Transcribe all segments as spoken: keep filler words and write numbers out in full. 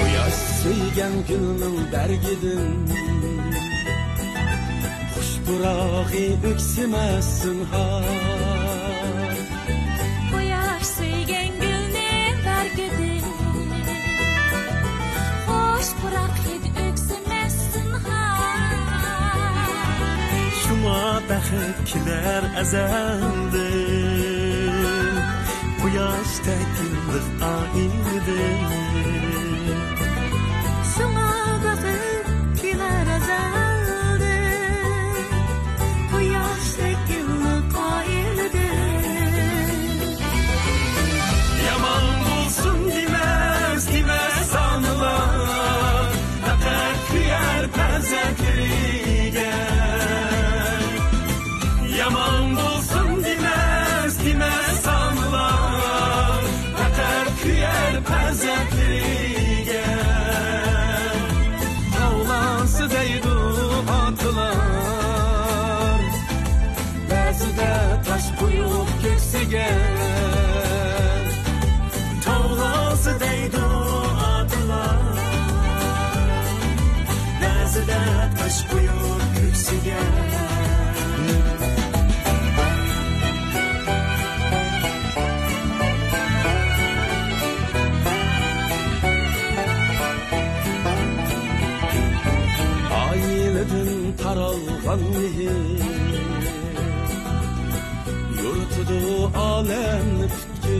قۇياش سۆيگەن گۈلنىڭ بەرگىدىن، خۇش پۇراقى ئۆكسىمەس زىنھار. قۇياش سۆيگەن گۈلنى بەرگىدىن، خۇش پۇراق ھىد ئۆكسىمەس زىنھار. شۇڭا بەخت كېلەر ئەزەلدىن، قۇياشتەك يىللىق ئائىلىدىن. شۇڭا بەخت كېلەر ئەزەلدىن، قۇياشتەك يىللىق ئائىلىدىن. يامان بولسۇن دېمەس، دېمەس ئانىلار، پەقەت كۆيەر پەرزەنتلىرىگە. يامان بولسۇن دېمەس، دېمەس ئانىلار، پەقەت كۆيەر پەرزەنتلىرىگە. تاۋلانسا دەيدۇ ئاتىلار، بەزىدە تاش قويۇپ كۆكسىگە. تاۋلانسا دەيدۇ ئاتىلار، بەزىدە تاش قويۇپ كۆكسىگە. ئائىلىدىن تارالغان مېھىر، يورۇتىدۇ ئالەمنى پۈتكۈل.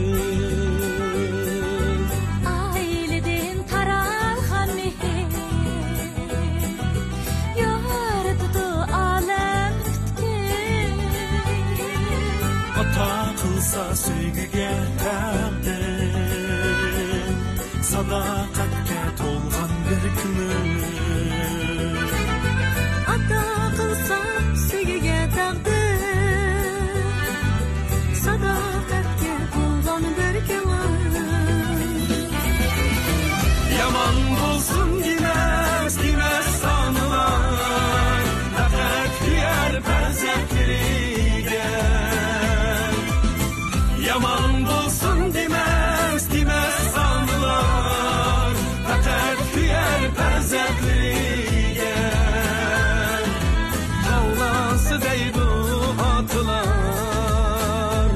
ئائىلىدىن تارالغان مېھىر، يورۇتىدۇ ئالەمنى پۈتكۈل. ئاتا قىلسا سۆيگۈگە تەقدىر، ساداقەتكە تولغان بىر كۆڭۈل. ئاتا قىلسا سۆيگۈگە تەقدىر، ساداقەتكە تولغان بىر كۆڭۈل. يامان بولسۇن دېمەس، دېمەس ئانىلار، پەقەت كۆيەر پەرزەنتلىرىگە. يامان بولسۇن دېمەس، دېمەس ئانىلار، پەقەت كۆيەر پەرزەنتلىرىگە. تاۋلانسا دەيدۇ ئاتىلار،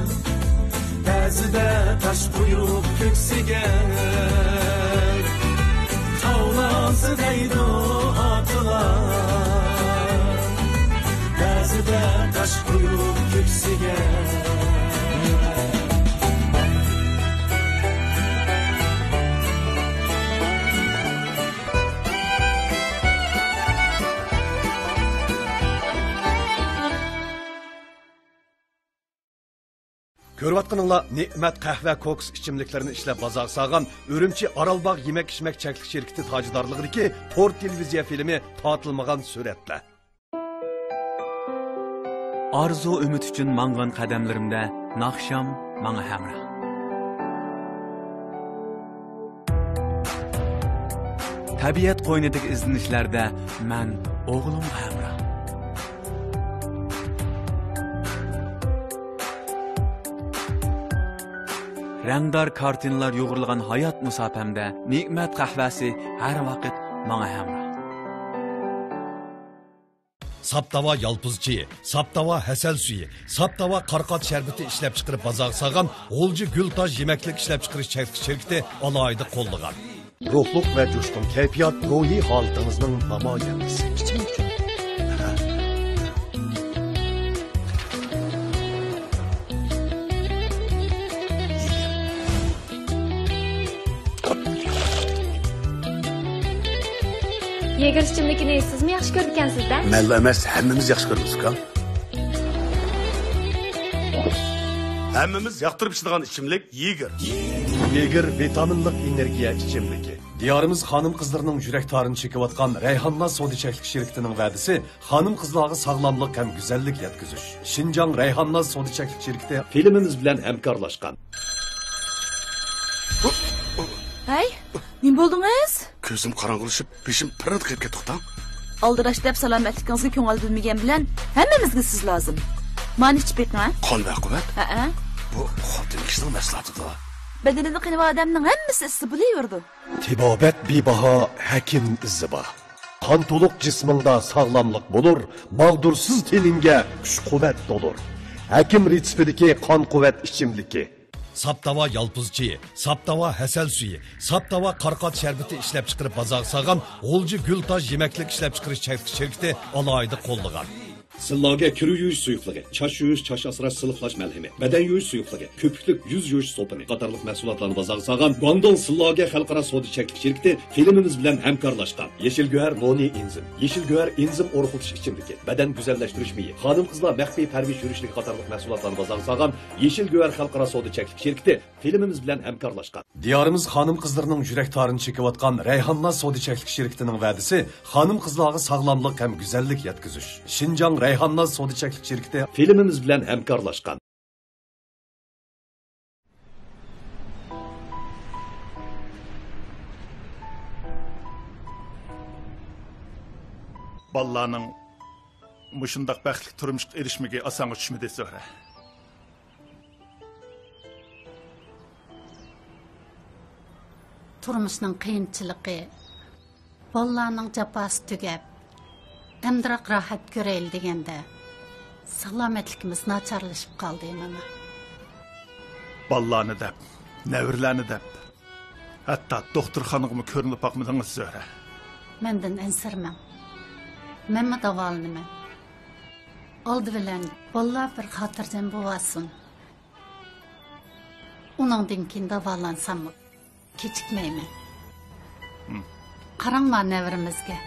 بەزىدە تاش قويۇپ كۆكسىگە. تاۋلانسا دەيدۇ ئاتىلار، بەزىدە تاش قويۇپ كۆكسىگە. كۆرۈۋاتقىنىڭلار نېمەت قەھۋە، كوكۇس ئىچىملىكلىرىنى ئىشلەپ بازارغا سالغان ئۈرۈمچى ئارالباغ يېمەك-ئىچمەك چەكلىك شىركىتى تاجىدارلىقىدىكى تور تېلېۋىزىيە فىلىمى تارتىلمىغان سۈرەتلەر. ئارزۇ ئۈمىد ئۈچۈن ماڭغان قەدەملىرىمدە ناخشام ماڭا ھەمراھ. تەبىئەت قوينىدىكى ئىزدىنىشلەردە مەن ئوغلۇمغا ھەمراھ. رەڭدار كارتىنىلار يۇغۇرۇلغان ھايات مۇساپەمدە نېمەت قەھۋەسى ھەر ۋاقىت ماڭا ھەمراھ. ساپ تاۋا يالپۇز چېيى، ساپ تاۋا ھەسەل سۈيى، ساپ تاۋا قارىقات شەربىتى ئىشلەپچىقىرىپ بازارغا سالغان غۇلجا گۈلتاج يېمەكلىك ئىشلەپچىقىرىش چەكلىك شىركىتى ئالاھىدە قوللىغان. روھلۇق ۋە جۇشقۇن كەيپىيات روھىي ھالىتىڭىزنىڭ نامايەندىسى. ئىچىملىك ئۈچۈن. يېگېر ئىچىملىكىنى سىزمۇ ياخشى كۆرىدىكەنسىز-دە؟ مەنلا ئەمەس، ھەممىمىز ياخشى كۆرىمىز، ئۇكام. ھەممىمىز ياقتۇرۇپ ئىچىدىغان ئىچىملىك يېگېر. ئېگىر ۋىتامىنلىق ئېنېرگىيە ئىچىملىكى. دىيارىمىز خانىم-قىزلىرىنىڭ يۈرەك تارىنى چېكىۋاتقان رەيھانناز سودا چەكلىك شىركىتىنىڭ ۋەدىسى خانىم-قىزلارغا ساغلاملىق ھەم گۈزەللىك يەتكۈزۈش. شىنجاڭ رەيھانناز سودا چەكلىك شىركىتى فىلىمىمىز بىلەن ھەمكارلاشقان. ھەي، نېمە بولدىڭىز؟ كۆزۈم قاراڭغۇلىشىپ، بېشىم پىررىدە قېلىپ كەتتى، توختاڭ. ئالدىراش دەپ سالامەتلىكىڭىزگە كۆڭۈل بۆلمىگەن بىلەن ھەممىمىزگە سىز لازىم. مانا ئىچىپ بېقىڭ، ھە؟ قان ۋە قۇۋۋەت؟ ھەئە. بۇ خوتۇن كىشىنىڭ مەھسۇلاتىدۇ. بەدىنىدە قېنى بار ئادەمنىڭ ھەممىسى ئىسسىق بولۇۋېرىدۇ. تېبابەت بىباھا، ھەكىم ئىزى بار. قان تولۇق جىسمىڭدا ساغلاملىق بولۇر، ماغدۇرسىز تېنىڭگە كۈچ-قۇۋۋەت تولۇر. ھەكىم رېتسېپىدىكى قان قۇۋۋەت ئىچىملىكى. ساپ تاۋا يالپۇز چېيى، ساپ تاۋا ھەسەل سۈيى، ساپ تاۋا قارىقات شەربىتى ئىشلەپ چىقىرىپ بازارغا سالغان غۇلجا گۈلتاج يېمەكلىك ئىشلەپ چىقىرىش چەكلىك شىركىتى ئالاھىدە قوللىغان. سىللاگە كىر يۇيۇش سۇيۇقلۇقى، چاچ يۇيۇش، چاچ ئاسراش، سىلىقلاش مەلھىمى، بەدەن يۇيۇش سۇيۇقلۇقى، كۆپۈكلۈك يۈز يۇيۇش سوپۇنى قاتارلىق مەھسۇلاتلارنى بازارغا سالغان گۇاڭدۇڭ سىللاگە خەلقئارا سودا چەكلىك شىركىتى فىلىمىمىز بىلەن ھەمكارلاشقان. يېشىل گۆھەر نونى ئېنزىم، يېشىل گۆھەر ئېنزىم ئورۇقلىتىش ئىچىملىكى، بەدەن گۈزەللەشتۈرۈش مېيى، خانىم-قىزلار مەخپىي پەرۋىش يۈرۈشلۈكى قاتارلىق مەھسۇلاتلارنى بازارغا سالغان يېشىل گۆھەر خەلقئارا سودا چەكلىك شىركىتى فىلىمىمىز بىلەن ھەمكارلاشقان. دىيارىمىز خانىم-قىزلىرىنىڭ يۈرەك تارىنى چېكىۋاتقان رەيھانناز سودا چەكلىك شىركىتىنىڭ ۋەدىسى خانىم-قىزلارغا ساغلاملىق ھەم گۈزەللىك يەتكۈزۈش. شىنجاڭ رەيھانناز سودا چەكلىك شىركىتى فىلىمىمىز بىلەن ھەمكارلاشقان. بالىلارنىڭ مۇشۇنداق بەختلىك تۇرمۇشقا ئېرىشمىكى ئاسانغا چۈشمىدى، زۆھرە. تۇرمۇشنىڭ قىيىنچىلىقى، بالىلارنىڭ جاپاسى تۈگەپ، ئەمدىراق راھەت كۆرەيلى دېگەندە، سالامەتلىكىمىز ناچارلىشىپ قالدى مانا. بالىلارنى دەپ، نەۋرىلەرنى دەپ، ھەتتا دوختۇرخانىغىمۇ كۆرۈنۈپ باقمىدىڭىز، زۆھرە. مەندىن ئەنسىرىمەڭ. مەنمۇ داۋالىنىمەن. ئالدى بىلەن بالىلار بىر خاتىرجەم بولۇۋالسۇن. ئۇنىڭدىن كېيىن داۋالانساممۇ كېچىكمەيمەن. ھىم. قاراڭلار نەۋرىمىزگە.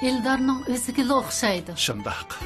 ئېلدارنىڭ ئۆزىگىلا ئوخشايدۇ. شۇنداق.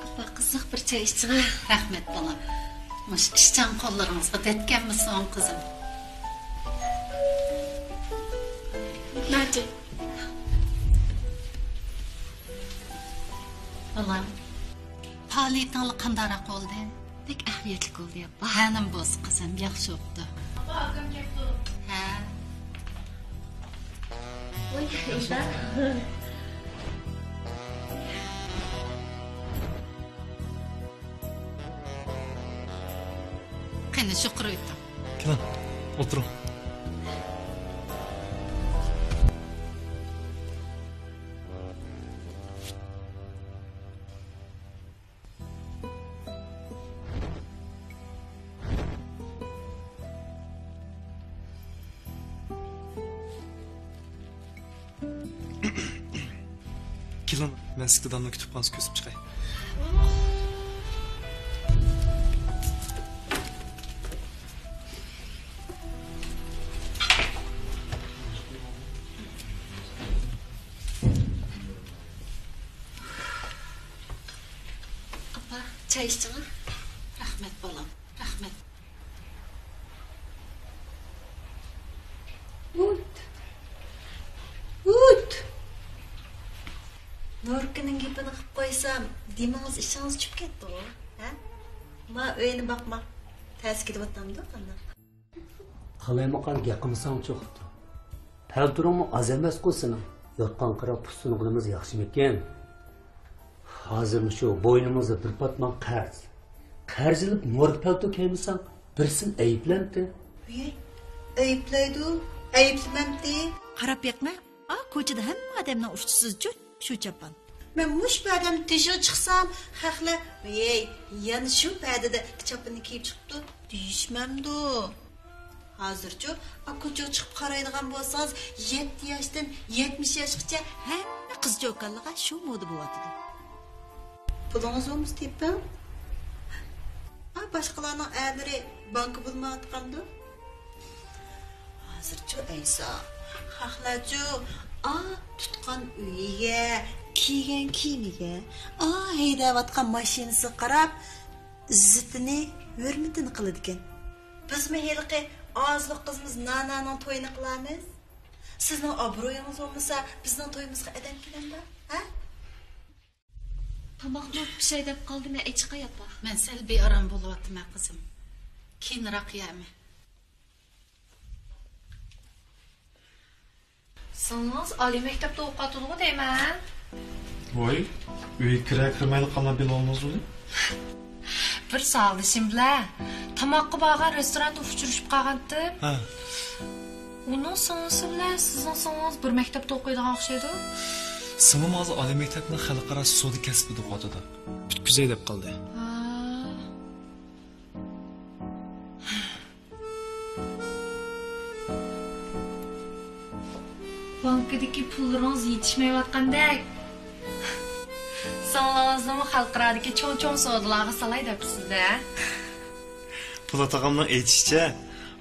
ئاپا، قىزىق بىر چاي ئىچىڭە. رەھمەت، بالام. مۇشۇ ئىشچان قوللىرىڭىزغا دەتكەنمىسۇن، قىزىم. ناجى. بالام، پائالىيىتىڭلار قانداقراق بولدى؟ بەك ئەھمىيەتلىك بولدى، ئاپا. ھە، نېمە بولسا، قىزىم، ياخشى بوپتۇ. ئاپا، ئاكام كەپتۇ. ھە. ۋاي، ئىشلار. قېنى، يۇقىرى ئۆتۈڭ. كېلىڭ، ئولتۇرۇڭ. كېلىڭ، مەن سىزگە دادامنىڭ كۇتۇپخانىسىنى كۆرسىتىپ چىقاي. ئاپا، چاي ئىچىڭە. رەھمەت، بالام، رەھمەت. بۇنى قىلىپ قويسام، دېمىڭىز ئىچىڭىز چۈشۈپ كەتتىغۇ، ھە؟ ما ئۆينى باقماق تەس كېلىۋاتامدۇ قانداق؟ قالايمىقان گەپ قىلمىساڭچۇ خوتۇن. پەلتورۇڭمۇ ئاز ئەمەسقۇ سېنىڭ. يوتقان قاراپ پۇت سۇنغىنىمىز ياخشىمىكىن؟ ھازىر مۇشۇ بوينىمىزدا بىر پاتمان قەرز. قەرز ئېلىپ نوركا پەلتو كىيمىسەڭ، بىرسىنى ئەيىبلەمتى؟ ۋىي، ئەيىبلەيدۇ، ئەيىبلىمەمتى؟ قاراپ بېقىڭە، ئا، كوچىدا ھەممە ئادەمنىڭ ئۇچقۇسىزچۇ شۇ چاپان. مەن مۇشۇ پەدەمنى تېشىغا چىقسام، خەقلەر، ۋىي، يەنە شۇ پەدىدە چاپىنىنى كىيىپ چىقىپتۇ دېيىشمەمدۇ؟ ھازىرچۇ، ئا، كوچىغا چىقىپ قارايدىغان بولسىڭىز، يەتتە ياشتىن يەتمىش ياشقىچە ھەممە قىز چوكانلىرىغا شۇ مودا بولۇۋاتىدۇ. پۇلىڭىز بولمىسا تېپىڭ. ئا، باشقىلارنىڭ ئەرلىرى بانكا بولمايۋاتقاندۇ؟ ھازىرچۇ ئەيسا، خەقلەرچۇ، ئا، تۇتقان ئۆيىگە، كىيگەن كىيىمىگە، ئا، ھەيدەۋاتقان ماشىنىسىغا قاراپ، ئىززىتىنى، ھۆرمىتىنى قىلىدىكەن. بىزمۇ ھېلىقى ئازلىق قىزىمىز نانانىڭ تويىنى قىلارمىز. سىزنىڭ ئابرۇيىڭىز بولمىسا، بىزنىڭ تويىمىزغا ئادەم كېلەمدۇ، ھە؟ تاماق نۇرۇپ پىشاي دەپ قالدى، مەن ئېچىقاي، ئاپا. مەن سەل بىئارام بولۇۋاتىمەن، قىزىم. كېيىنراق يەرمەن. سىڭلىڭىز ئالىي مەكتەپتە ئوقۇۋاتىدىغۇ دەيمەن. ۋاي، ئۆيگە كىرەر كىرمەيلا قانداق بىلىۋالدىڭىز ئۇنى؟ بىر ساۋاقدىشىم بىلەن تاماققا بارغان رېستوراندا ئۇچرىشىپ قالغانتىم. ھە. ئۇنىڭ سىڭلىسى بىلەن سىزنىڭ سىڭلىڭىز بىر مەكتەپتە ئوقۇيدىغان ئوخشايدۇ. سىڭلىم ھازىر ئالىي مەكتەپنىڭ خەلقئارا سودا كەسپىدە ئوقۇۋاتىدۇ. پۈتكۈزەي دەپ قالدى. ھا. بانكىدىكى پۇللىرىڭىز يېتىشمەيۋاتقاندەك. سىڭلىڭىزنىمۇ خەلقئارادىكى چوڭ-چوڭ سودىلارغا سالاي دەپسىز-دە. پولات ئاغامنىڭ ئېيتىشىچە،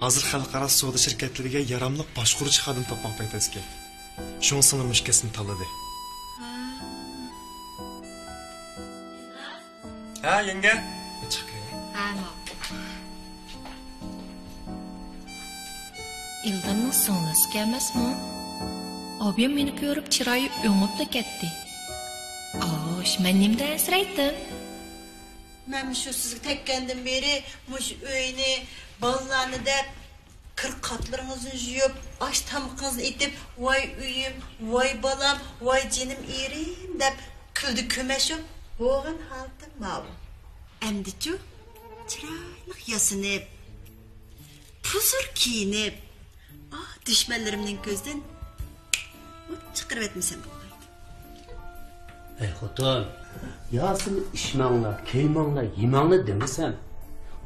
ھازىر خەلقئارا سودا شىركەتلىرىگە ياراملىق باشقۇرۇش خادىم تاپماق بەك تەسكەن. شۇڭا سىڭلىم مۇشۇ كەسىپنى تاللىدى. ھە، يەڭگە. چىقىپ كىرەي. ھە، ماقۇل. ئىلدىرنىڭ سىڭلىسىكەن ئەمەسمۇ؟ ئابىيەم مېنى كۆرۈپ چىرايى ئۆڭۈپلا كەتتى. ئاۋۇش، مەن نېمىدە ئەنسىرەيتتىم؟ مەن مۇشۇ سىزگە تەگكەندىن بېرى مۇشۇ ئۆينى، بالىلارنى دەپ، كىر قاتلىرىڭىزنى يۇيۇپ، ئاش تامىقىڭىزنى ئېتىپ، ۋاي ئۆيۈم، ۋاي بالام، ۋاي جېنىم ئېرىم دەپ كۈلدە كۆمەچ بولۇپ بولغان ھالىتىم ماۋۇ. ئەمدىچۇ چىرايلىق ياسىنىپ، پۇزۇر كىيىنىپ، ئا، دۈشمەنلىرىمنىڭ كۆزىدىن ئوت چىقىرىۋەتمىسەم بولمايدۇ. ئەي خوتۇن، ياسىنىپ ئىچمەڭلار، كىيمەڭلار، يېمەڭلار دېمىسەم،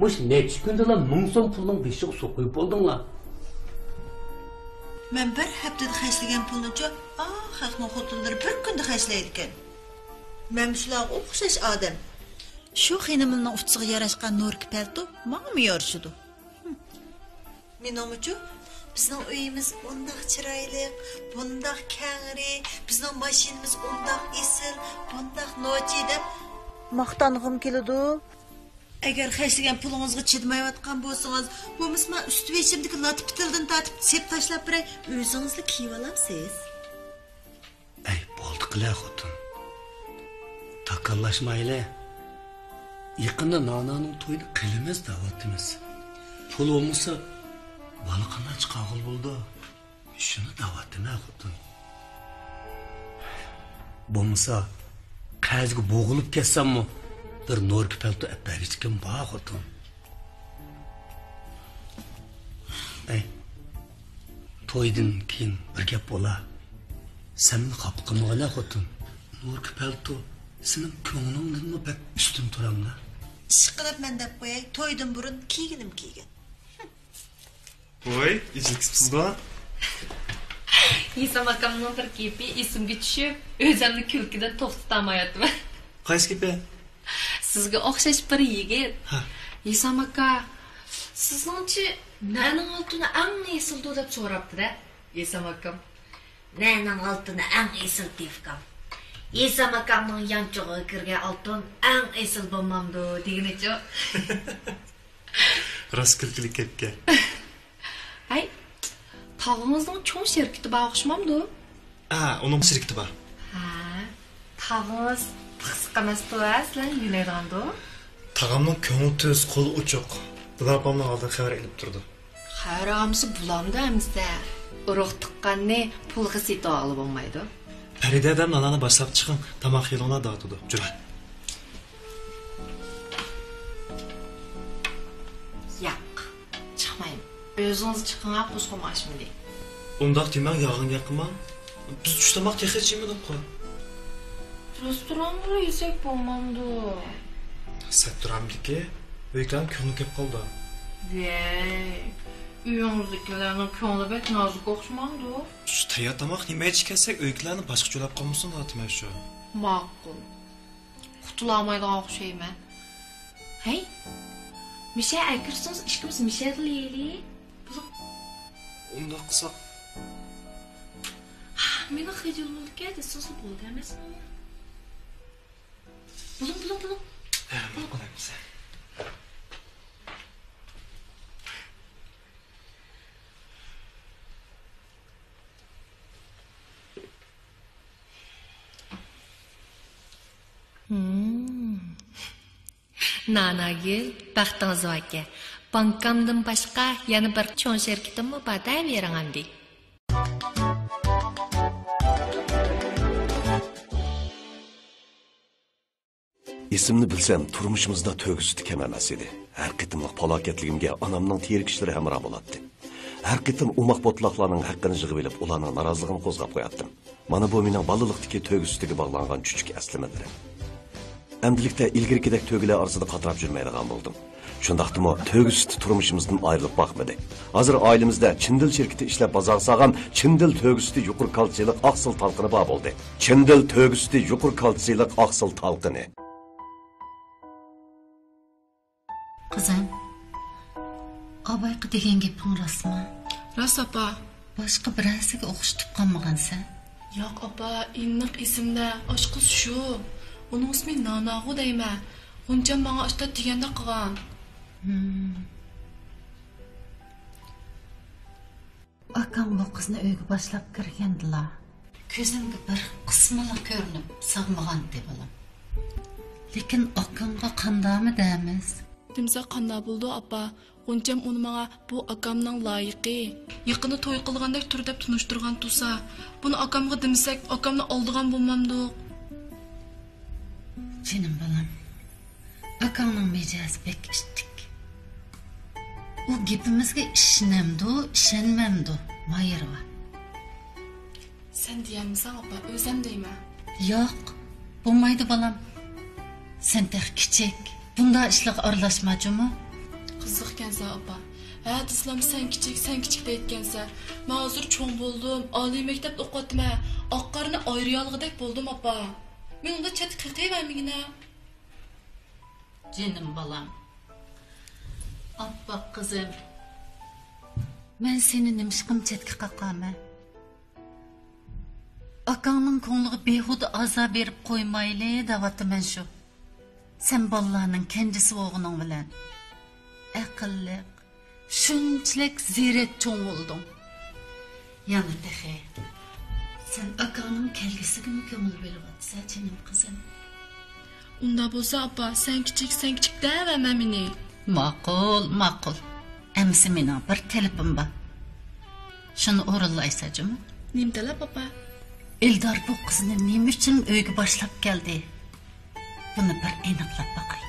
مۇشۇ نەچچە كۈندىلا مىڭ سوم پۇلنىڭ بېشىغا سۇ قۇيۇپ بولدۇڭلار. مەن بىر ھەپتىدە خەجلىگەن پۇلنىچۇ، ئا، خەقنىڭ خوتۇنلىرى بىر كۈندە خەجلەيدىكەن. مەن شۇلارغا ئوخشاش ئادەم. شۇ خېنىملىنىڭ ئۇچىسىغا ياراشقان نوركا پەلتو ماڭىمۇ يارىشىدۇ. مېنىڭمۇچۇ، بىزنىڭ ئۆيىمىز ئۇنداق چىرايلىق، بۇنداق كەڭرى، بىزنىڭ ماشىنىمىز ئۇنداق ئېسىل، بۇنداق نوچى دەپ ماختانغۇم كېلىدۇ. ئەگەر خەجلىگەن پۇلىڭىزغا چىدىمايۋاتقان بولسىڭىز، بولمىسا مانا ئۈستى بېشىمدىكى لاتا پىتىلدىن تارتىپ سېپ تاشلاپ بېرەي، ئۆزىڭىزلا كىيىۋالامسىز. ئەي، بولدى قىلە خوتۇن. تاكاللاشمايلى. يېقىندا نانانىڭ تويىنى قىلىمىز دەۋاتىمىز. پۇل بولمىسا، بالا قانداق چىقارغىلى بولىدۇ؟ شۇنى دەۋاتىمەن خوتۇن. بولمىسا، قەرزگە بوغۇلۇپ كەتسەممۇ، بىر نوركا پەلتو ئەپ بەرگۈچىكىم بار خوتۇن. ئەي، تويدىن كېيىن بىر گەپ بولا. سەن مېنى خاپا قىلمىغىنە خوتۇن. نوركا پەلتو سېنىڭ كۆڭلۈڭدىنمۇ بەك ئۈستۈن تۇرامدا. ئىشقىلىپ مەن دەپ قوياي، تويدىن بۇرۇن كىيگىنىم كىيگەن. ۋوي، ئېچىلىپ كېتىپسىزغۇ؟ ھېسام ئاكامنىڭ بىر گېپى ئېسىمگە چۈشۈپ، ئۆزۈمنى كۈلكىدىن توختىتالمايۋاتىمەن. قايسى گېپى؟ سىزگە ئوخشاش بىر يىگىت. ھە. ھېسام ئاكا، سىزنىڭچە نەنىڭ ئالتۇنى ئەڭ ئېسىلدۇ دەپ سوراپتۇ-دە. ھېسام ئاكام، نەنىڭ ئالتۇنى ئەڭ ئېسىل دېدى ئۇكام. ھېسام ئاكامنىڭ يانچۇقىغا كىرگەن ئالتۇن ئەڭ ئېسىل بولمامدۇ دېگىنىچۇ. راست كۈلكىلىك گەپكەن. ھەي، تاغىڭىزنىڭ چوڭ شىركىتى بار ئوخشىمامدۇ؟ ھە، ئۇنىڭ شىركىتى بار. ھە، تاغىڭىز پىخسىق ئەمەستۇ ھە، سىلەرنى يۆلەيدىغاندۇ؟ تاغامنىڭ كۆڭلى تۈز، قولى ئوچۇق. دىلار ئاپامنىڭ ئالدىدا خەۋەر ئېلىپ تۇرىدۇ. خەۋەر ئالمىسا بولامدۇ ئەمىسە؟ ئۇرۇق تۇغقاننى پۇلغا سېتىۋالغىلى بولمايدۇ. پەرىدە ھەدەم نانانى باشلاپ چىقىڭ، تاماق يېلىڭلار دەۋاتىدۇ. جۈرە. ياق، چىقمايمەن. ئۆزىڭىز چىقىڭ، قوشقۇم ئاشمىدى. ئۇنداق دېمەڭ، يالغان گەپ قىلماڭ. بىز چۈش تاماق تېخىچە يېمىدۇققۇ. رېستوراندا يېسەك بولمامدۇ؟ سەتتۇرامدىكى ئۆيكىلەرنىڭ كۆڭلى كۆپ قالدى. ۋەي، ئۆيىڭىزدىكىلەرنىڭ كۆڭلى بەك نازۇك ئوخشىمامدۇ؟ شۇ تەييار تاماق يېمەيچە كەلسەك، ئۆيكىلەرنى باشقا جۆلەپ قالمىسۇن دەۋاتىمەن شۇ. ماقۇل. قۇتۇلالمايدىغان ئوخشايمەن. ھەي، مىشە ئەكىرسىڭىز ئىككىمىز مىشەدىلا يەيلى. بولۇڭ. ئۇنداق قىلساق. ھا، مېنىڭ خىجىل بولدىكەن دېسىڭىزلا بولدى ئەمەسمۇ؟ بولۇڭ، بولۇڭ، بولۇڭ. ھە، ماقۇل ئەمىسە. ھىم. ناناگۈل، بەختىڭىز باركەن. بانكامدىن باشقا يەنە بىر چوڭ شىركىتىممۇ بار دەۋېرىڭ ئەمدى. ئېسىمنى بىلسەم، تۇرمۇشىمىزدا تۆگە سۈتى كەم ئەمەس ئىدى. ھەر قېتىملىق پالاكەتلىكىمگە ئانامنىڭ تېرىكىشلىرى ھەمراھ بولاتتى. ھەر قېتىم ئوماق بوتىلاقلارنىڭ ھەققىنى يىغىۋېلىپ، ئۇلارنىڭ نارازىلىقىنى قوزغاپ قوياتتىم. مانا بۇ مېنىڭ بالىلىقتىكى تۆگە سۈتىگە باغلانغان چۈچۈك ئەسلىمىلىرىم. ئەمدىلىكتە ئىلگىرىكىدەك تۆگىلەر ئارىسىدا قاتراپ يۈرمەيدىغان بولدۇم. شۇنداقتىمۇ تۆگە سۈتى تۇرمۇشىمىزدىن ئايرىلىپ باقمىدى. ھازىر ئائىلىمىزدە چىندىل شىركىتى ئىشلەپ بازارغا سالغان چىندىل تۆگە سۈتى يۇقىرى كالتسىيلىق ئاقسىل تالقىنى بار بولدى. چىندىل تۆگە سۈتى يۇقىرى كالتسىيلىق ئاقسىل تالقىنى. قىزىم، ئابايقا دېگەن گېپىڭ راستمۇ؟ راست، ئاپا. باشقا بىرەرسىگە ئوخشىتىپ قالمىغانسەن؟ ياق، ئاپا، ئېنىق ئېسىمدە. ئاشۇ قىز شۇ. ئۇنىڭ ئىسمى ناناغۇ دەيمەن. غۇنچەم ماڭا ئاشتات دېگەندەك قىلغان. ھىم. ئاكاڭ بۇ قىزنى ئۆيگە باشلاپ كىرگەندىلا، كۆزۈمگە بىر قىسمىلا كۆرۈنۈپ سىغمىغانتى، بالام. لېكىن ئاكاڭغا قانداقمۇ دەيمىز؟ دېمىسە قانداق بولىدۇ، ئاپا؟ غۇنچەم ئۇنى ماڭا بۇ ئاكامنىڭ لايىقى، يېقىندا توي قىلىدىغاندەك تۇر دەپ تونۇشتۇرغان تۇرسا، بۇنى ئاكامغا دېمىسەك، ئاكامنى ئالدىغان بولمامدۇق؟ جېنىم بالام، ئاكاڭنىڭ مىجەزى بەك ئىتتىك. ئۇ گېپىمىزگە ئىشىنەمدۇ، ئىشەنمەمدۇ، مايىرى بار. سەن دېيەلمىسەڭ، ئاپا، ئۆزەم دەيمەن. ياق، بولمايدۇ، بالام. سەن تېخى كىچىك، بۇنداق ئىشلارغا ئارىلاشما جۇمۇ. قىزىقكەنسەن، ئاپا. ھە دېسىلام، سەن كىچىك، سەن كىچىك دەيدىكەنسەن. مەن ھازىر چوڭ بولدۇم، ئالىي مەكتەپتە ئوقۇۋاتىمەن. ئاق قارنى ئايرىيالىغۇدەك بولدۇم، ئاپا. مېنى ئۇنداق چەتكە قېقىۋەرمىگىنە. جېنىم بالام. ئاپئاق قىزىم. مەن سېنى نېمىشقىمۇ چەتكە قاقامەن؟ ئاكاڭنىڭ كۆڭلىگە بىھۇدە ئازار بېرىپ قويمايلى دەۋاتىمەن شۇ. سەن بالىلارنىڭ كەنجىسى بولغىنىڭ بىلەن ئەقىللىق، شۇنچىلىك زېرەك چوڭ بولدۇڭ. يەنە تېخى سەن ئاكاڭنىڭ كەلگۈسىگىمۇ كۆڭۈل بۆلۈۋاتىسەن، جېنىم قىزىم. ئۇنداق بولسا، ئاپا، سەن كىچىك، سەن كىچىك دەۋەرمە مېنى. ماقۇل، ماقۇل. ئەمىسە مېنىڭ بىر تەلىپىم بار. شۇنى ئورۇنلايسەن جۇمۇ. نېمە تەلەپ، ئاپا؟ ئېلدار بۇ قىزنى نېمە ئۈچۈن ئۆيگە باشلاپ كەلدى؟ بۇنى بىر ئېنىقلاپ باقاي.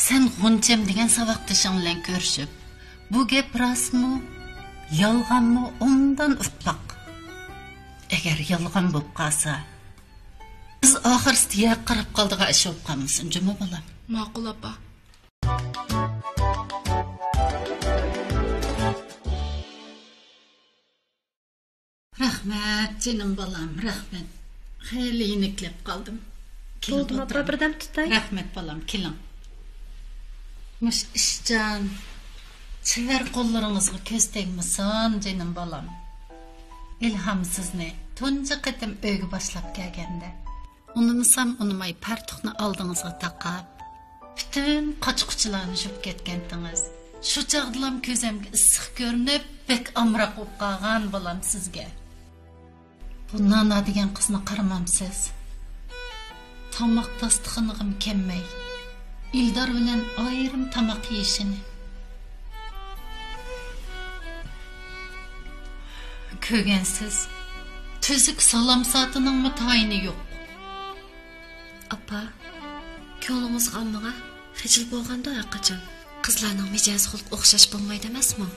سەن غۇنچەم دېگەن ساۋاقدىشىڭ بىلەن كۆرۈشۈپ، بۇ گەپ راستمۇ، يالغانمۇ، ئوبدان ئۇقۇپ باق. ئەگەر يالغان بولۇپ قالسا، بىز ئاخىرسىدا يەرگە قاراپ قالىدىغان ئىش بولۇپ قالمىسۇن جۇمۇ، بالام. ماقۇل، ئاپا. رەھمەت، جېنىم بالام، رەھمەت. خېلى يېنىكلەپ قالدىم. كېلىڭ، بولدىمۇ، ئاپا، ئولتۇرۇڭ. بىردەم تۇتاي؟ رەھمەت، بالام، كېلىڭ. مۇشۇ ئىشچان، چېۋەر قوللىرىڭىزغا كۆز تەگمىسۇن، جېنىم بالام. ئىلھام سىزنى تۇنجى قېتىم ئۆيگە باشلاپ كەلگەندە، ئۇنىمىسام ئۇنىماي پەرتۇقنى ئالدىڭىزغا تاقاپ، پۈتۈن قاچا-قۇچىلارنى يۇيۇپ كەتكەنتىڭىز. شۇ چاغدىلام كۆزۈمگە ئىسسىق كۆرۈنۈپ، بەك ئامراق بولۇپ قالغان بالام سىزگە. بۇ نانا دېگەن قىزنى قارىمامسىز؟ تاماق داستىخىنىغىمۇ كەلمەي، ئىلدار بىلەن ئايرىم تاماق يېيىشىنى. كۆرگەنسىز، تۈزۈك سالام سائىتىنىڭمۇ تايىنى يوق. ئاپا، كۆڭلىڭىزگە ئالمىڭا، خىجىل بولغاندۇ ھەرقاچان. قىزلارنىڭ مىجەز خۇلقى ئوخشاش بولمايدۇ ئەمەسمۇ؟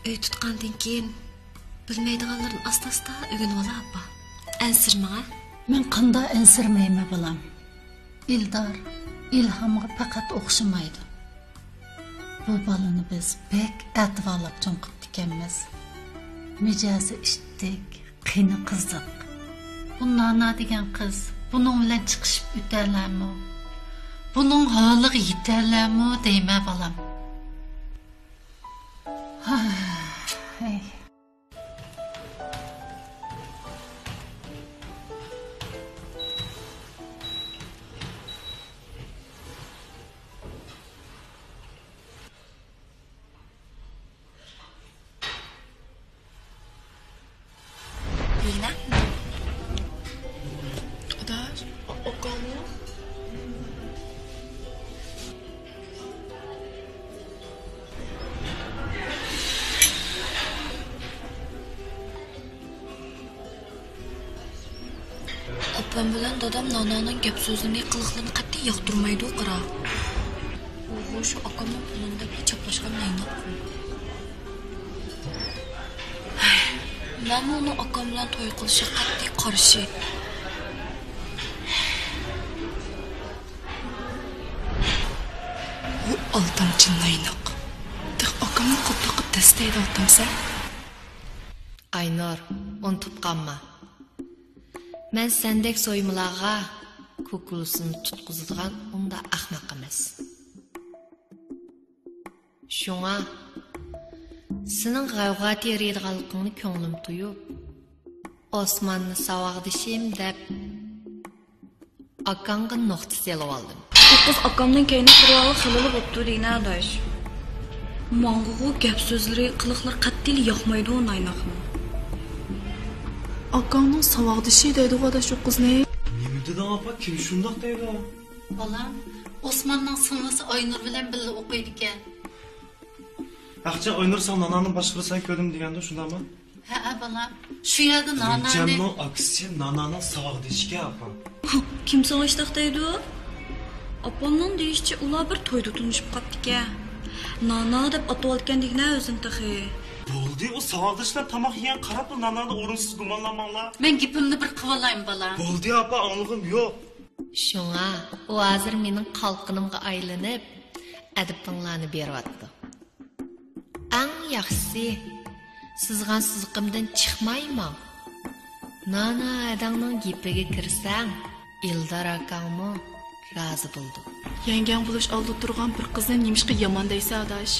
ئۆي تۇتقاندىن كېيىن بىلمەيدىغانلىرىنى ئاستا-ئاستا ئۆگىنىۋال ئاپا. ئەنسىرىمەڭ ھە. مەن قانداق ئەنسىرىمەيمەن بالام؟ ئىلدار ئىلھامغا پەقەت ئوخشىمايدۇ. بۇ بالىنى بىز بەك ئەتىۋارلاپ چوڭ قىپتىكەنمىز. مىجەزى ئىتتىك، قېنى قىزىق. بۇ نانا دېگەن قىز بۇنىڭ بىلەن چىقىشىپ ئۆتەلەرمۇ؟ بۇنىڭ ھالىغا يېتەلەرمۇ دەيمەن بالام. ھەي. ئاپام بىلەن دادام نانانىڭ گەپ سۆزىنى، قىلىقلىرىنى قەتئىي ياقتۇرمايدۇ، قارا. ئۇ شۇ ئاكامنىڭ پۇلىنى دەپلا چاپلاشقان نەيناق. مەنمۇ ئۇنىڭ ئاكام بىلەن توي قىلىشىغا قەتئىي قارشى. ئۇ ئالدامچى نەيناق. تېخى ئاكامنى قوپتۇرۇپ دەستەيدە ئاتامسەن. ئاينۇر، ئۇنتۇپ قالما. مەن سەندەك سويمىلارغا كۇكۇلىسىنى تۇتقۇزىدىغان ئۇنداق ئەخمەق ئەمەس. شۇڭا سېنىڭ غەۋغا تېرىيدىغانلىقىڭنى كۆڭلۈم تۇيۇپ، ئوسماننى ساۋاقدىشىم دەپ، ئاكاڭغا نۇقتا سېلىۋالدىم. بۇ قىز ئاكامنىڭ كەينىگە كىرىۋالغىلى خېلىلا بوپتۇ دېگىنە ئاداش. ماڭىغۇ گەپ سۆزلىرى، قىلىقلىرى قەتئىيلا ياقمايدۇ نايناقنىڭ. ئاكاڭنىڭ ساۋاقدىشى دەيدىغۇ ئاداش ئۇ قىزنى. نېمە دېدىڭ ئاپا؟ كىم شۇنداق دەيدۇ؟ بالام، ئوسماننىڭ سىڭلىسى ئاينۇر بىلەن بىللە ئوقۇيدىكەن. ھەقچە ئاينۇر ساڭا نانانىڭ باشقىلىرى سەن كۆردۈم دېگەندۇ، شۇنداقمۇ؟ ھەئە، بالام. شۇ يەردە نانانى. غۇنچەمنىڭ ئاكىسى نانانىڭ ساۋاقدىشىكەن، ئاپا. كىم ساڭا شۇنداق دەيدۇ؟ ئاپامنىڭ دېيىشىچە، ئۇلار بىر تويدا تونۇشۇپ قاپتىكەن. نانا دەپ ئاتىۋالىدىكەن دېگىنە ئۆزىنى تېخى. بولدى، ئۇ ساۋاقدىشى بىلەن تاماق يېگەن قاراپلا نانانى ئورۇنسىز گۇمانلىماڭلار. مەن گېپىمنى بىر قىلىۋالايمۇ، بالام؟ بولدى، ئاپا، ئاڭلىغۇم يوق. شۇڭا ئۇ ھازىر مېنىڭ قالقىنىمغا ئايلىنىپ، ئەدىپىڭلارنى بېرىۋاتىدۇ. ئەڭ ياخشىسى، سىزغان سىزىقىمدىن چىقمايمەن. نانا ھەدەڭنىڭ گېپىگە كىرسەڭ، ئىلدار ئاكاڭمۇ رازى بولىدۇ. يەڭگەڭ بولۇش ئالدىدا تۇرغان بىر قىزنى نېمىشقا يامان دەيسەن، ئاداش؟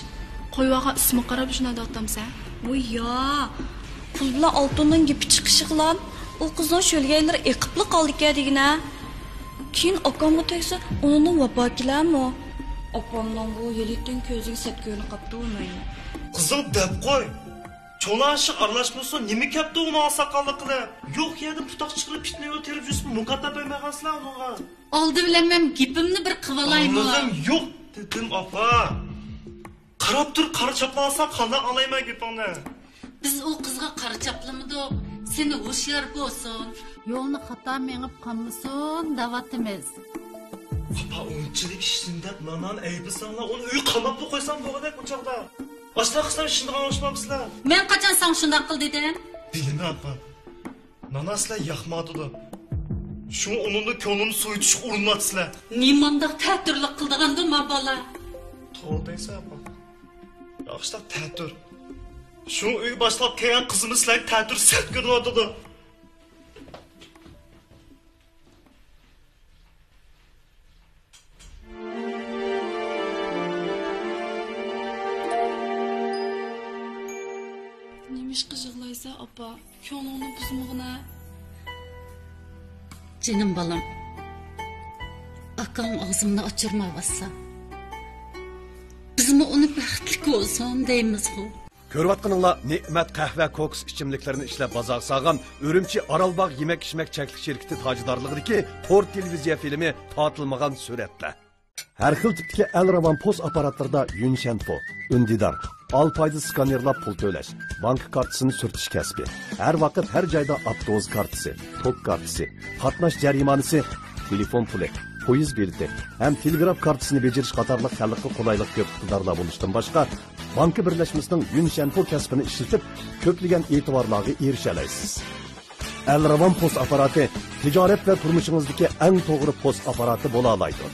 قويۇۋالغان ئىسمىغا قاراپ شۇنداق دەۋاتامسەن؟ ۋوي يا، پۇل بىلەن ئالتۇننىڭ گېپى چىقىشىغىلا ئۇ قىزنىڭ شۆلگەيلىرى ئېقىپلا قالدىكەن دېگىنە. كېيىن ئاكامغا تەگسە، ئۇنىڭدىن ۋاپا كېلەرمۇ؟ ئاپامنىڭغۇ يىلىتىن كۆزىگە سەت كۆرۈنۈپ قاپتۇ ئۇنىڭ. قىزىڭ دەپ قوي. چوڭلار ئىشىغا ئارىلاشمىسۇن، نېمە كەپتۇ ئۇنىڭ ئاقساقاللىق قىلىپ؟ يوق يەردىن پۇتاق چىقىرىپ پىتنە يول تېرىپ يۈرسىمۇ مۇكاپات بەرمەيدىغانسىلەر ئۇنىڭغا. ئالدى بىلەن مەن گېپىمنى بىر قىلىۋالايمۇ؟ ئاڭلىغۇم يوق دېدىم ئاپا. قاراپ تۇر، قارا چاپلىۋالساڭ قانداق ئاڭلايمەن گېپىڭنى؟ بىز ئۇ قىزغا قارا چاپلىمىدۇق. سېنى ھوشيار بولسۇن. يولنى خاتا مېڭىپ قالمىسۇن دەۋاتىمىز. ئاپا، ئۇنچىلىك ئىشسىن دەپ نانانى ئەيىبلىسەڭلار، ئۇنى ئۆيگە قاماپلا قويسام بولغۇدەك ئۇ چاغدا. ئاشۇنداق قىلسام ئىشىنىدىغان ئوخشىمامسىلەر؟ مەن قاچان ساڭا شۇنداق قىل دېدىم؟ بىلىمەن ئاپا. نانا سىلەر ياقمايدۇ. شۇڭا ئۇنىڭدىن كۆڭلۈمنى سويۇتۇشقا ئۇرۇنۇۋاتىسىلەر. نېمانداق تەتۈرلۈك قىلىدىغاندۇ ما بالا؟ توغرا دەيسەن ئاپا. ياخشىتاق تەتۈر. شۇ ئۆيگە باشلاپ كەلگەن قىزىمىز سىلەرگە تەتۈر سەت كۆرۈنۈۋاتىدۇ. نېمىشقا يىغلايسەن ئاپا؟ كۆڭلۈڭنى بۇزمىغىنە. جېنىم بالام، ئاكاڭ ئاغزىمنى ئاچۇرمايۋاتسا، بىزمۇ ئۇنى بەختلىك بولسۇن دەيمىزغۇ. كۆرۈۋاتقىنىڭلار نېمەت قەھۋە، كوكۇس ئىچىملىكلىرىنى ئىشلەپ بازارغا سالغان ئۈرۈمچى ئارالباغ يېمەك ئىچمەك چەكلىك شىركىتى تاجىدارلىقىدىكى تور تېلېۋىزىيە فىلىمى تارتىلمىغان سۈرەتلەر. ھەر خىل تىپتىكى ئەلراۋان پوس ئاپپاراتلىرىدا يۈنشەنفو، ئۈندىدار، ئالپايدا سكانېرلاپ پۇل تۆلەش، بانكا كارتىسىنى سۈرتۈش كەسپى، ھەر ۋاقىت ھەر جايدا ئاپتوبۇس كارتىسى، توك كارتىسى، قاتناش جەرىمانىسى، تېلېفون پۇلى، پويىز بېلىتى ھەم تېلېگراف كارتىسىنى بېجىرىش قاتارلىق خەلققە قولايلىق كۆپ ئىقتىدارلار بولۇشتىن باشقا، بانكا بىرلەشمىسىنىڭ يۈنشەنفو كەسپىنى ئىشلىتىپ، كۆپلىگەن ئېتىبارلارغا ئېرىشەلەيسىز. ئەلراۋان پوس ئاپپاراتى تىجارەت ۋە تۇرمۇشىڭىزدىكى ئەڭ توغرا پوس ئاپپاراتى بولالايدۇ.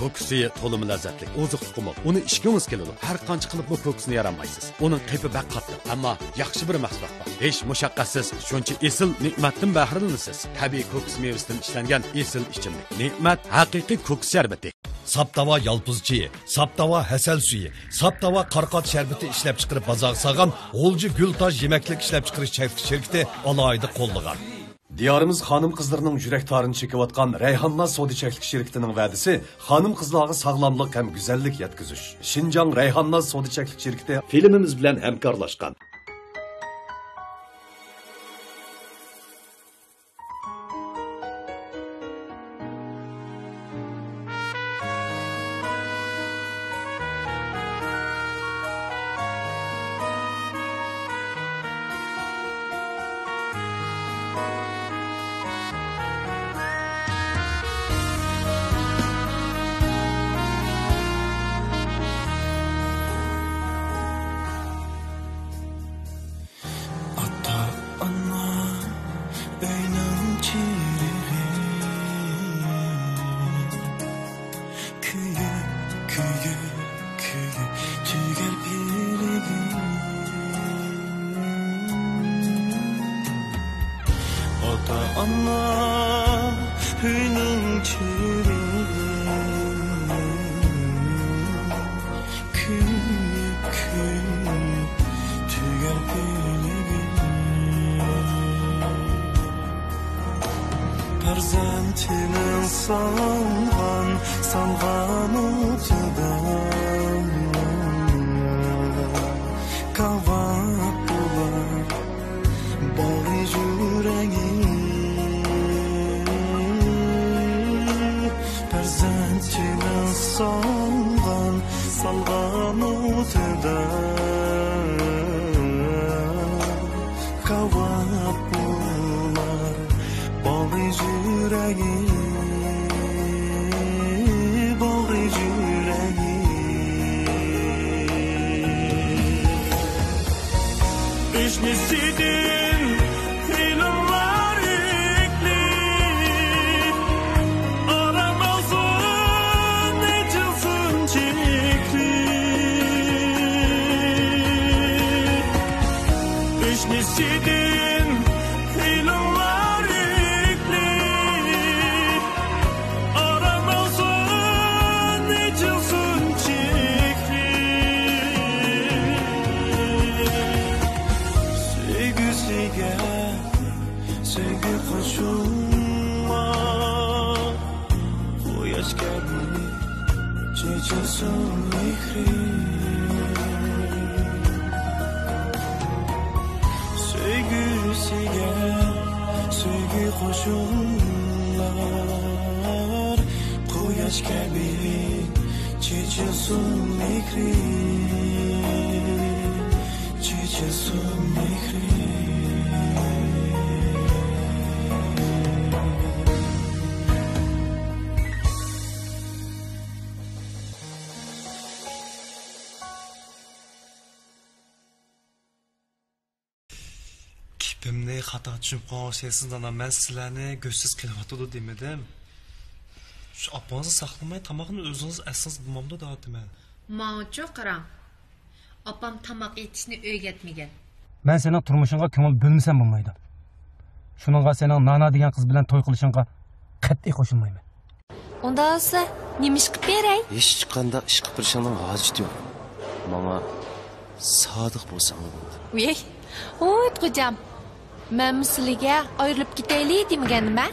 كوكۇسى تولىمۇ لەززەتلىك، ئوزۇقلۇقى مول. ئۇنى ئىچكۈڭىز كېلىدۇ. ھەر قانچە قىلىپمۇ كوكۇسنى يارالمايسىز. ئۇنىڭ قېپى بەك قاتتىق، ئەمما ياخشى بىر مەھسۇلات بار. ھېچ مۇشەققەتسىز شۇنچە ئېسىل نېمەتتىن بەھرىلىنىسىز. تەبىئىي كوكۇس مېۋىسىدىن ئىشلەنگەن ئېسىل ئىچىملىك. نېمەت ھەقىقىي كوكۇس شەربىتى. ساپ تاۋا يالپۇز چېيى، ساپ تاۋا ھەسەل سۈيى، ساپ تاۋا قارىقات شەربىتى ئىشلەپچىقىرىپ بازارغا سالغان غۇلجا گۈلتاج يېمەكلىك ئىشلەپچىقىرىش چەكلىك شىركىتى ئالاھىدە قوللىغان. دىيارىمىز خانىم-قىزلىرىنىڭ يۈرەك تارىنى چېكىۋاتقان رەيھانناز سودا چەكلىك شىركىتىنىڭ ۋەدىسى خانىم-قىزلارغا ساغلاملىق ھەم گۈزەللىك يەتكۈزۈش. شىنجاڭ رەيھانناز سودا چەكلىك شىركىتى فىلىمىمىز بىلەن ھەمكارلاشقان. ئاتا-ئانا ئۆينىڭ چىرىغى، كۆيۈپ، كۆيۈپ، كۆيۈپ تۈگەر پىلىگى. ئاتا-ئانا ئۆينىڭ چىرىغى، كۆيۈپ، كۆيۈپ تۈگەر پىلىگى. پەرزەنتىنىڭ سالغان، سالغان ئوتىدا كاۋاپ بولار باغرى يۈرەكلىك. پەرزەنتىنىڭ سالغان، سالغان ئوتىدا كاۋاپ بولار باغرى يۈرەكلىك، باغرى يۈرەكلىك. ئۆشنىسىدىن ئېلانلار ئېيتىپ، ئارام ئالسۇن، ئېچىلسۇن چېكلىك. ئۆشنىسىدىن ئېلانلار ئېيتىپ، ئارام ئالسۇن، ئېچىلسۇن چېكلىك. سۆيگۈسىگە سۆيگۈ قوشۇڭلار، قۇياش كەبى چېچىلسۇن مېھرى. سۆيگۈسىگە سۆيگۈ قوشۇڭلار، قۇياش كەبى چېچىلسۇن مېھرى، چېچىلسۇن مېھرى. گېپىمنى خاتا چۈشىنىپ قالغان ئوخشايسىز، دانا. مەن سىلەرنى گۆشسىز قېلىۋاتىدۇ دېمىدىم. شۇ ئاپىڭىزنى ساقلىماي، تاماقنى ئۆزىڭىز ئەتسىڭىز بولمامدۇ دەۋاتىمەن. ماڭىچۇ قاراڭ. ئاپام تاماق ئېتىشنى ئۆگەتمىگەن. مەن سېنىڭ تۇرمۇشۇڭغا كۆڭۈل بۆلمىسەم بولمايدۇ. شۇنىڭغا سېنىڭ نانا دېگەن قىز بىلەن توي قىلىشىڭغا قەتئىي قوشۇلمايمەن. ئۇنداق بولسا، نېمە ئىش قىلىپ بېرەي؟ ھېچقانداق ئىش قىلىپ بېرىشىڭنىڭ ھاجىتى يوق. ماڭا سادىق بولساڭلا بولدى. ۋىي، ھويت خوجام. مەنمۇ سىلىگە ئايرىلىپ كېتەيلى دېمىگەنمەن.